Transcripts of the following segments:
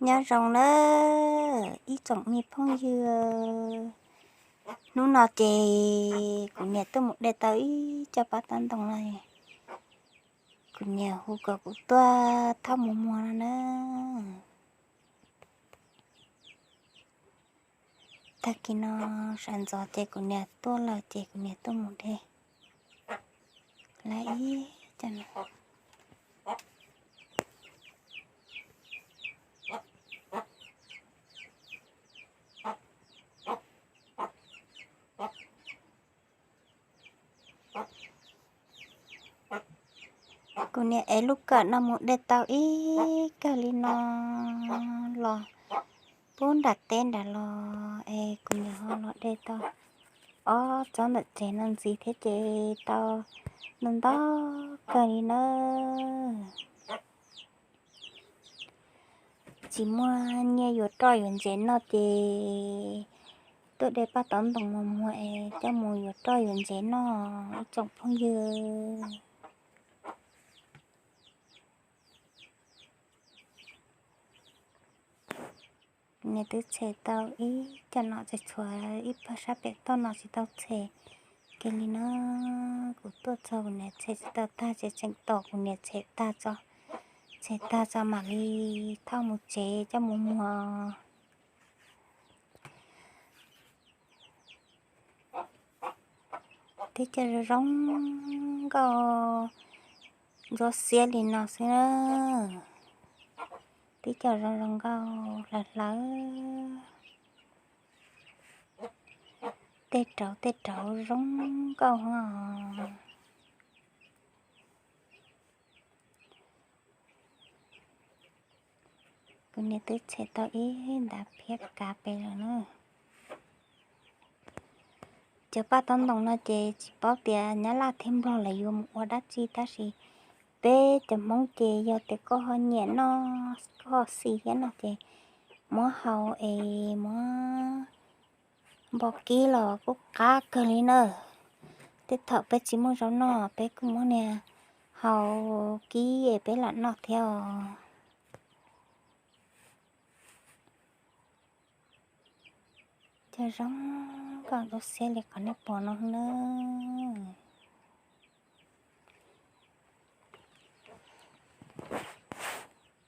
Nyob zoo nawb ib tsoom me phooj ywg. Hnub no ces kuv niam tuaj mus de tau ib co paj taub ntoo no, kuv niam hu kom kuv tuaj thauj mus muag no na. Tag kis no sawv ntxov ces kuv niam tuaj lawm ces kuv niam tuaj mus de lawm ib co no. Kuv niam ev lub kawm no mus de tau ib kawm li no los pub nram teb nram los es kuv niam ho los de tau ob tsob ntawm tsev no ntxiv thiab ces tau ntau ntau kawg li nawb. Tsis muaj nyiaj yuav roj yuav ntsev noj ces tuaj de paj taub ntoo mus muag es coj mus yuav roj yuav ntsev noj ib tsoom phooj ywg. Kuv niam twb tshem tau ib co no, tseem tshuav ib pawg sab pem toj no tsis tau tshem kiag li na. Kuv tuaj txog kuv niam tshem tsis tau tag ces tseem tos kuv niam tshem tag tso, tshem tag tso mam li thauj mus tsev coj mus muag. Tib co zoo zoo nkauj ntsuab xiab li no xwb na. Tib co zoo zoo nkauj hlawv hlawv, tej rauv tej rauv zoo nkauj os. Kuv niam twb tshem tau ib ntav phiab kav pem lawm na. Cov paj taub ntoo no ces tsis paub tias nyab laj thiab nplog lawv yuav mus ua dab tsi tab sis peb cov Hmoob ces yog tias koj ho nyiam noj koj ho xis thiab no ces muab hau es muab npau kib los kuj qab kawg li na. Tej thaum peb tsis muaj zaub noj peb kuj muab niag hau kib es peb lam noj thiab os. Cov zoo nkauj ntsuab xiab li qhov nej pom no na.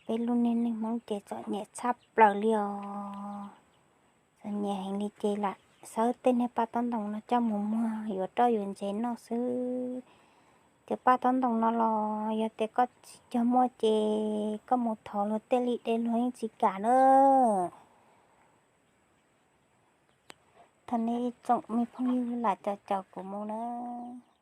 Peb lub neej neeg Hmoob ces txom nyem tshaj plaws li os. Txom nyem heev li ces lam xawb tej niag paj taub ntoo no coj mus muag yuav roj yuav ntsev noj xwb. Cov paj taub ntoo no los yog tias koj tsis cog muaj ces koj mus thov luag tej li de luag yeej tsis kam na. Thov nej ib tsoom me phooj ywg lam caum caum kuv mus nawb.